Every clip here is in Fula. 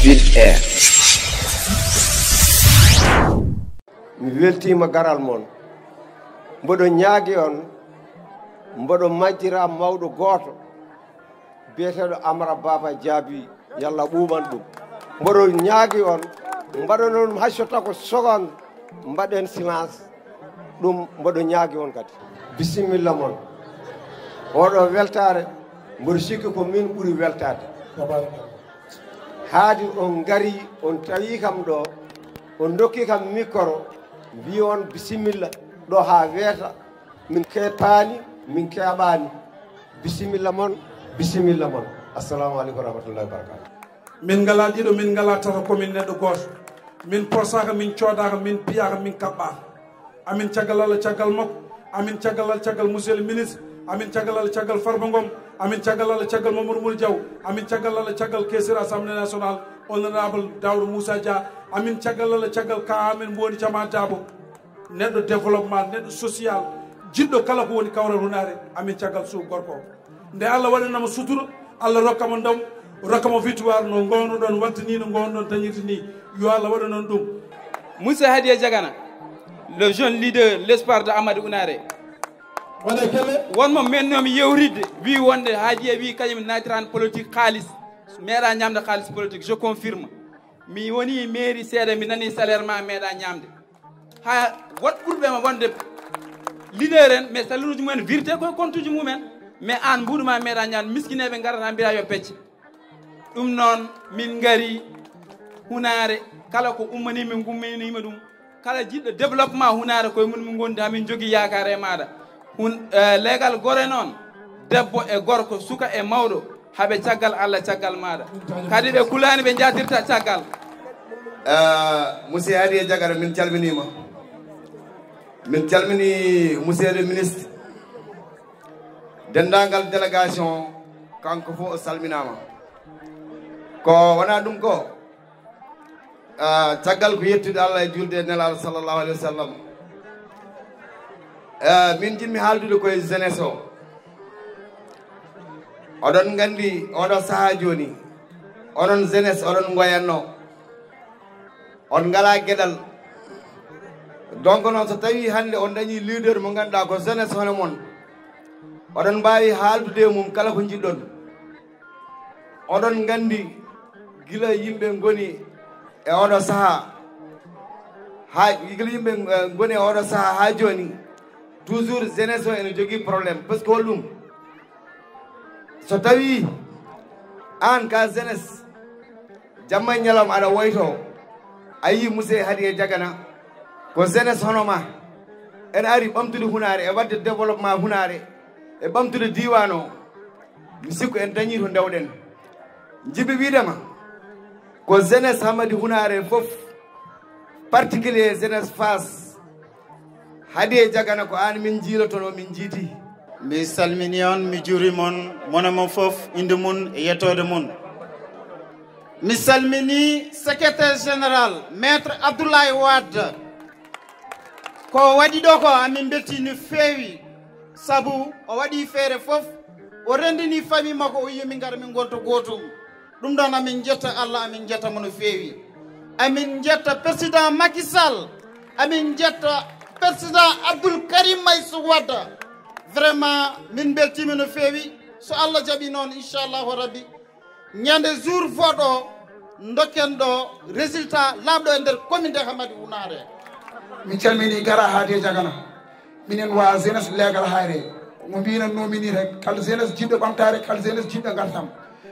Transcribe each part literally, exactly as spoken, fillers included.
Ville Air. Mi weltiima garal mon. Mboɗo ñaagi on, mboɗo majjira mawɗo gooto biyeteeɗo Amara Baba Jaabi, yalla ɓuuɓan ɗum. Mboɗo ñaagi on, mbaɗanon ɗum hay so tako seconde, mbaɗen silence. Ɗum mboɗo ñaagi on kadi. Bisimilla mon. Oɗo weltaare, mboɗo sikki ko min ɓuri weltaade. Haadi on ngari, on tawi kam ɗo, on ndokki kam micro, mbi on bisimilla ɗo haa weeta, min kepaani, min keɓaani. Bisimilla mon, bisimilla mon. Assalamu aleykum wa rahmatullahi wa barakatuh. Min ngala ɗiɗo, min ngala tato, komin neɗɗo gooto. Min porsaka, min coodaka, min piyaka, min kaɓɓaka. Amin caggal Allah, caggal makko. Amin caggal Allah, caggal monsieur le ministre. Amin caggal Allah, caggal Farba Ngom. Amin caggal Allah, caggal Mamadou Mody Diaw. Amin caggal Allah, caggal kesir Assemblée nationale, honorable Daouda Moussa Dia. Amin caggal Allah, caggal ka amin mboni Cama Dabo. Neɗɗo développement, neɗɗo social, jiɗɗo kala ko woni Kawral Hunaare. Amin caggal suudu gorko o. Nde Allah waɗanama sutura, Allah rokkamo ndam, rokkamo victoire, no ngownoɗon watta ni, no ngownoɗon dañirde ni. Yo Allah waɗanon ɗum. Monsieur Hadiya Diagana, le jeune leader, l'espoir de Amadou Hunaré. Wonmo mennomi yewtidde, wi wonde Hadiya wi kañum natirani politique xaalis, meeɗa ñamde xaalis politique, je confirme. Mi woni mairie seeɗa, mi nani salaire ma, meeɗa ñamde. Ha, woɗ ɓurɓe ma wonde leader en, mais salaire uji mumen virte koye compte uji mumen. Mais an mbuɗu ma meeɗa ñaan, miskineɓe garata mbira yo pecce. Ɗum noon, min ngari Hunaare, kala ko ummani min gumminima ɗum. Kala jiɗɗo développement Hunaare koye mum min gondi, ha min jogui yaakaar e maɗa. Hun, eh, leegal gore noon, debbo e gorko, suka e mawɗo, haɓe caggal Allah, caggal maɗa. Kadi ɓe kulani, ɓe jatirta caggal. Eh, monsieur Hadiya Diagara, min calminima. Min calmini monsieur le ministre. Dendagal délégation, kanko fof o salminama. Ko wona ɗum ko, ah, caggal ko yettude Allah e julde e Nelaaɗo sallallahu alayhi wa sallam. Eh, min jiɗmi haaldude koye jeunesse o. Oɗon nganndi oɗo sahaa jooni, onon jeunesse oɗon ngoyanno, on ngalaa geɗal. Donc noon, so tawii hannde on dañii leader mo ngannduɗaa ko jeunesse hono mon, oɗon mbaawi haaldude e mum kala ko njiɗɗon. Oɗon nganndi gila yimɓe ngoni e oɗo sahaa, haa gila yimɓe, eh, ngoni e oɗo sahaa haa jooni, toujours jeunesse o ene jogii problème. Parce que holɗum? So tawii aan ka jeunesse, jamma e ñalawma aɗa woytoo, a yii Muse Hadi e Jagana, ko jeunesse hono ma, ene ari ɓamtude Hunaare e waɗde développement Hunaare e ɓamtude diiwaan o, mi sikku en dañii to ndewɗen. Njiɗmi wiide ma, ko jeunesse Hamadi Hunaare fof, particulier jeunesse Faas, Hadi e Jagana, ko aan min njiilotonoo, min njiiti. Mi salmini on, mi juuri mon, mono mon fof, innde mum e yettoode mum. Mi salmini secrétaire général, maître Abdoulaye Wade. Ko o waɗi ɗo ko, amin mbeltii no feewi, sabu o waɗi feere fof, o renndini famille makko, o wiyi min ngara min ngonta gootum. Ɗum ɗoon amin njetta Allah, amin njetta mo no feewi. Amin njetta président Macky Sall, amin njetta président Abdoul Karim Meïssa Wade. Vraiment, min mbeltiima no feewi. So Allah jaɓi noon, inchallahu rabbi, ñande jour vote o, ndokken ɗo résultat laaɓɗo e nder commune de Hamadi Hunaare. Mi calmini Gara Hadi e Jagana. Minen wa jeunesse leegal hayre, ko mo mbinannoomi ni rek, kala jeunesse jiɗɗo ɓamtaare, kala jeunesse jiɗɗo ngartam,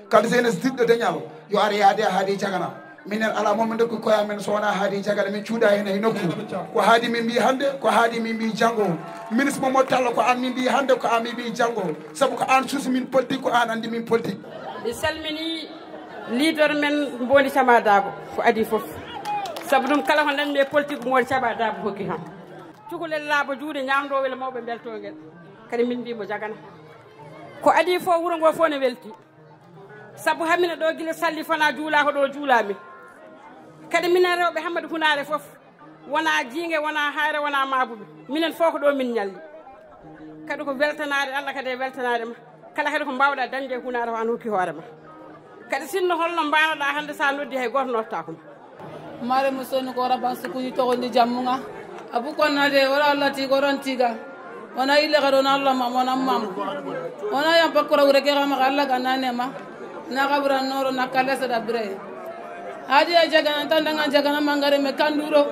kala jeunesse jiɗɗo dañal, yo ar yaade Hadi Jagana. Minen alaa mo min ndokki koye amen so wonaa Hadi Jagana, min cuuɗa heen hay nokku. Ko Hadi min mbii hannde, ko Hadi min mbii janngo. Ministre Mamadou Talla, ko aan min mbii hannde, ko aan min mbii janngo. Sabu ko aan suusi min politique, ko aan anndi min politique. Mi salmini leader men Mbondi Cama Dabo, ko adii fof. Sabu ɗum kala ko ndañmi e politique, Mbondi Cama Dabo hokki kam. Cukalel laaɓa juuɗe, ñaamɗo wela mawɓe mbeltoo ngel. Kadi min mbii mo Jagana. Ko adii fof, wuro ngo fof ne welti. Sabu hamina ɗo gila salli fana juula ko ɗo juulami. Kadi minen rewɓe Hamadi Hunaare fof, wona jiinge, wona hayre, wona maabuɓe. Minen fof ko ɗo min ñalli. Kadi ko weltanaade Allah, kadi e weltanaade ma. Kala heen ko mbaawɗaa dañde e hunaare ko aan hokki hoore ma. Kadi sinno holno mbaanoɗaa hannde, so a noddi hay gooto noddataa ko ma. Mare mo soni ko raban sukuji togondi jammuga. Abu konnade wala Allah ti goron tiga. Wona ille ka don Allah ma wona mam. Wona yam bakura wure ke kama ka Allah ka nane ma. Na ka bura noro na kale sa da bire. Hadi ya jagana tanda nga jagana mangare me kanduro.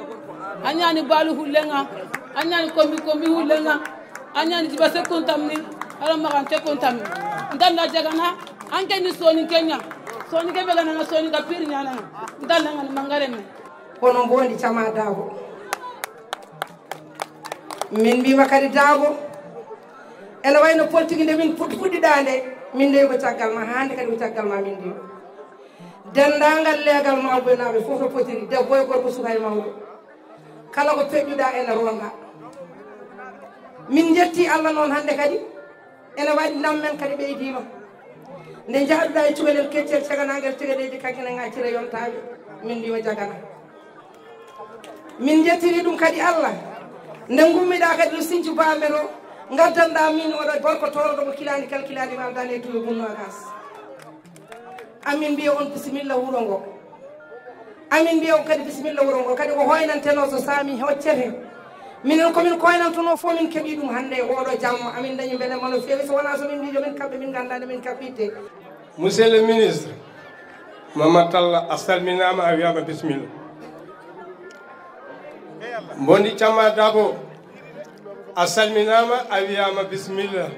Anyani balu hulenga. Anyani kombi kombi hulenga. Anyani jiba sekun tamni. Ala makan tekun tamni. Ndanda jagana. Anke ni soni kenya. Soni ke begana na soni ka piri nyana. Ndanda nga mangare me. Kono mbondi cama dabo. Min mbima kadi dabo. Ene wayno politique nde min puɗ-, puɗɗiɗa nde. Min nde ko caggal ma, hande kadi ko caggal ma min nde. Dendagal leegal ma Boynaɓe fof no potiri, debbo e gorko, suka e mawɗo. Kala ko peƴƴuɗa ene ronga. Min jetti Allah noon hande kadi. Ene waɗi ndam men kadi ɓeydima. Nde jaaɗuɗa e cukalel keccel caganagel tegadeji kankene ngaccire yontaɓe. Min mbima jagana. Min jettiri ɗum kadi Allah. Nde gummiɗa kadi no sincu bambe ɗo. Gaddanɗa min oɗo gorko toroɗo mo kilani kalkilani ma aldani e duuɓi bunno agas. Amin mbiya on bisimilla wuro ngo. Amin mbiya on kadi bisimilla wuro ngo. Kadi ko hoynanteno so saami hoccete. Minen komin koynantono fof min keɓi ɗum hannde e oɗo jamma. Amin dañi beele ma no feewi so wona so min mbijo min kaɓɓe min ganda nde min kaɓɓitte. Monsieur le ministre, Mamadou Talla, a salminama, a wiyama bisimilla. Mbondi Camma Dabo, a salminama, a wiyama bisimilla.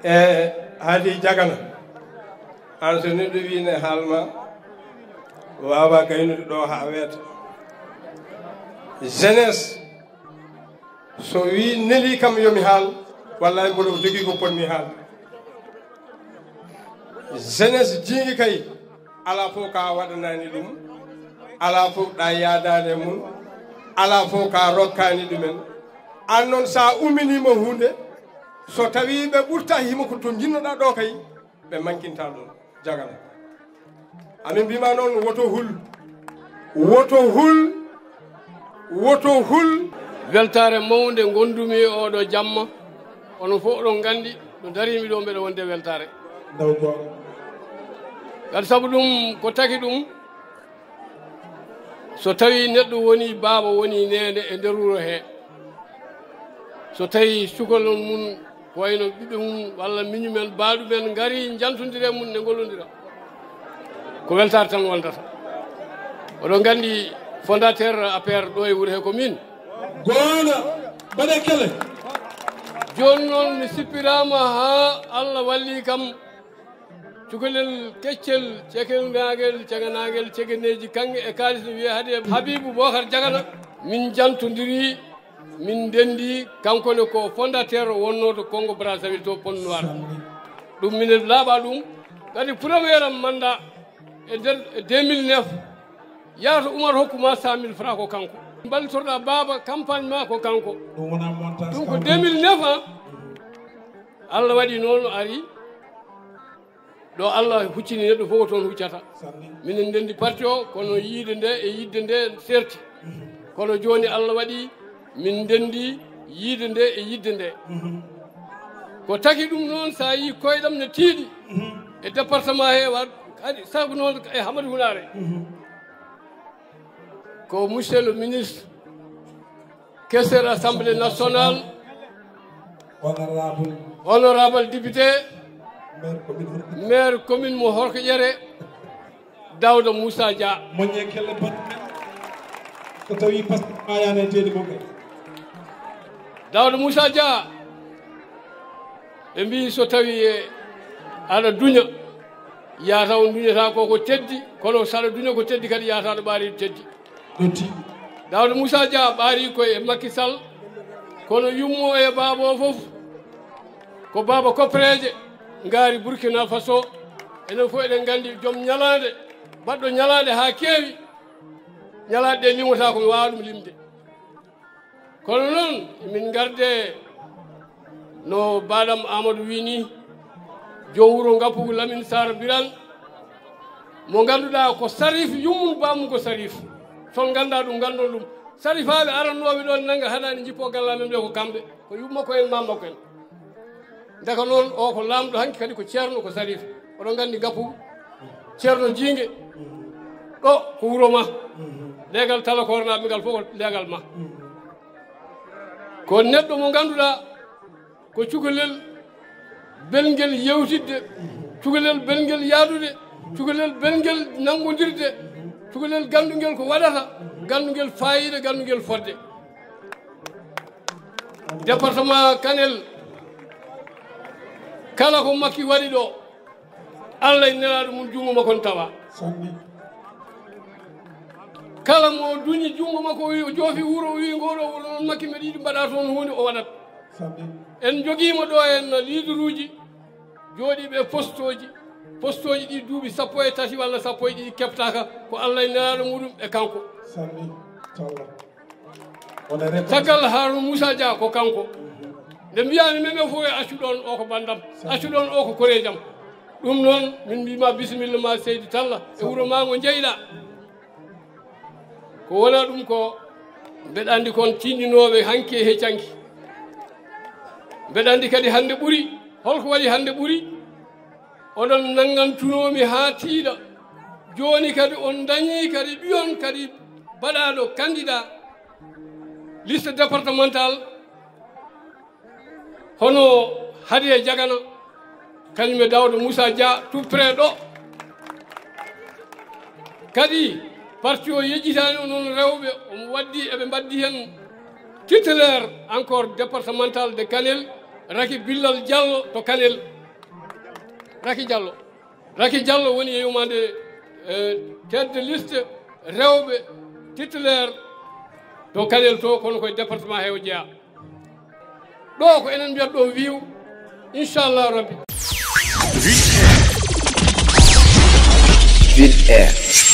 E Hadi Jagana, an so neɗɗo wine haalma, wawa gaynude ɗo ha weeta. Jeunesse, so wi neli kam yomi haal, wallahi mboɗo jogui ko ponmi haal. Jeunesse jiiɗi kay, ala fof ka waɗanani ɗum, ala fof ɗa yaadani e mum, ala fof ka rokkani ɗumen. An noon sa uminima hunde, so tawi ɓe ɓurta himo ko to jinnoɗa ɗo kay, ɓe mankinta ɗum. Jagana. Amin mbima noon woto hul. Woto hul. Woto hul. Weltaare mawnde ngondumi e oɗo jamma. Onon fof oɗon nganndi ɗo darimi ɗo mbeɗa wonde weltaare. Ndaw ko. Ngati sabu ɗum ko taki ɗum, so tawi neɗɗo woni baaba, woni neene e nder wuro he, so tawi cukalon mum ko wayno ɓiɓɓe mum walla miñumen, baaɗumen ngari njantondira e mum ne ngollondira. Ko weltaare tan wondata. Oɗon nganndi fondateur A P R ɗo e wuro he ko min. Gooto, mbaɗe kele. Jooni noon mi sippiraama haa Allah walli kam. Cukalel keccel, cekelnaagel, ceganaagel, cegeneeji kaŋŋe e kaalis no wiyee hade Habiibu Bookar Jagana. Min njantondiri, min ndenndi, kanko ne ko fondateur wonnooto Congo Brazzaville to Pointe Noire. Ɗum minen laaɓa ɗum, kadi premier am mandat e nder e deux mille neuf, yaha to Umar hokku ma cent mille francs ko kanko. Mballitorɗa baaba campagne ma ko kanko. Ɗum wona montage ɗum ko kanko. Deux mille neuf, han. Allah waɗi noon o ari. Ɗo Allah huccini neɗɗo fof ko toon huccata. Minen ndenndi parti o, kono yiide nde e yidde nde serti. Kono jooni Allah waɗi min ndenndi yiide nde e yidde nde. Ko taki ɗum noon, so a yii koyɗam ne tiiɗi e département he, wa-, kadi sabu noon e Hamadi Hunaare. Ko monsieur le ministre, questeur Assemblée nationale, honorable, honorable député, maire commune, maire commune mo Horko Ƴere, Daouda Moussa Dia. Moññe kelle baɗɗe men. So tawi Pastef mayani e deedi mo kadi. Daouda Moussa Dia, ɓe mbi so tawi e aɗa duña, yataw duñata ko ko teddi, kono saɗa duña ko teddi kadi yataɗo ɓaari teddi. Dotti. Daouda Moussa Dia ɓaari ko e Macky Sall, kono yummo e baaba o fof ko baaba koppereeje ngaari Burkina Faso. Enen fof eɗen nganndi joom ñalaande, baɗɗo ñalaande haa keewi, ñalaande ɗe limata ko mi waawa ɗum limde. Kono noon, min ngarde no baɗam Amadou wi ni, joom wuro Ngappugu Lamine Sara Birane, mo ngannduɗaa ko Sarif, yummum bamum ko Sarif. Son ngannda ɗum, nganndon ɗum. Sarifaaɓe arannooɓe ɗoon nannga haɗaani njippo galla men ɓe ko kamɓe, ko yumma ko en mamma ko en. Daga noon, o ko laamɗo hanki, kadi ko ceerno, ko sariif. Oɗon nganndi Gappu, ceerno Jiinge, ɗo ko wuro ma. Leegal Talla Koornaaɓe ngal fof ko leegal ma. Ko neɗɗo mo ngannduɗaa ko cukalel belngel yewtidde, cukalel belngel yaadude, cukalel belngel nanngondirde, cukalel ganndungel ko waɗata, ganndungel faayiida, ganndungel fodde. Département Kanel, kala ko Makki waɗi ɗo, Allah e nelaaɗo mum junngo makko on tawa. Kala mo duñi junngo makko, o wi, o joofi wuro, o wi, "Ngoɗo wuro noon Makki, mbeɗa yiɗi mbaɗa toon huunde," o waɗat. En njogiima ɗo henna leaderuuji jooɗiiɓe e postooji, postooji ɗi duuɓi sappo e tati walla sappo e ɗiɗi keɓtaaka, ko Allah e nelaaɗo muɗum e kanko. Caggal Haaruna Muusa Dia ko kanko. Nde mbiyaami men ɓe fof e accu ɗoon o ko banndam, accu ɗoon o ko koreejam. Ɗum noon, min mbiima bisimilla ma seydi Talla e wuro ma ngo njeyɗa. Ko wona ɗum ko, mbeɗa anndi kon tinndinooɓe hanki e heccanki. Mbeɗa anndi kadi hannde ɓuri. Holko waɗi hannde ɓuri? Oɗon nanngantunoomi haa tiiɗa. Jooni kadi on dañii kadi ɓiyon kadi baɗaaɗo candidat liste départementale, hono Hadiya Jagana, kañum e Daawda Muusa Dia, tout près ɗo. Kadi, parti o yejjitaani, onon rewɓe, omo waddi, eɓe mbaddi heen titulaire encore départemental de Kanel, Raky Billal Diallo to Kanel. Raky Diallo. Raky Diallo woni e yumande, eh, tête de liste rewɓe titulaire to Kanel to, kono koye département he o jeyaa. Ɗo ko enen mbiyata ɗo wiiw, inchallah rabbi. Vite Air.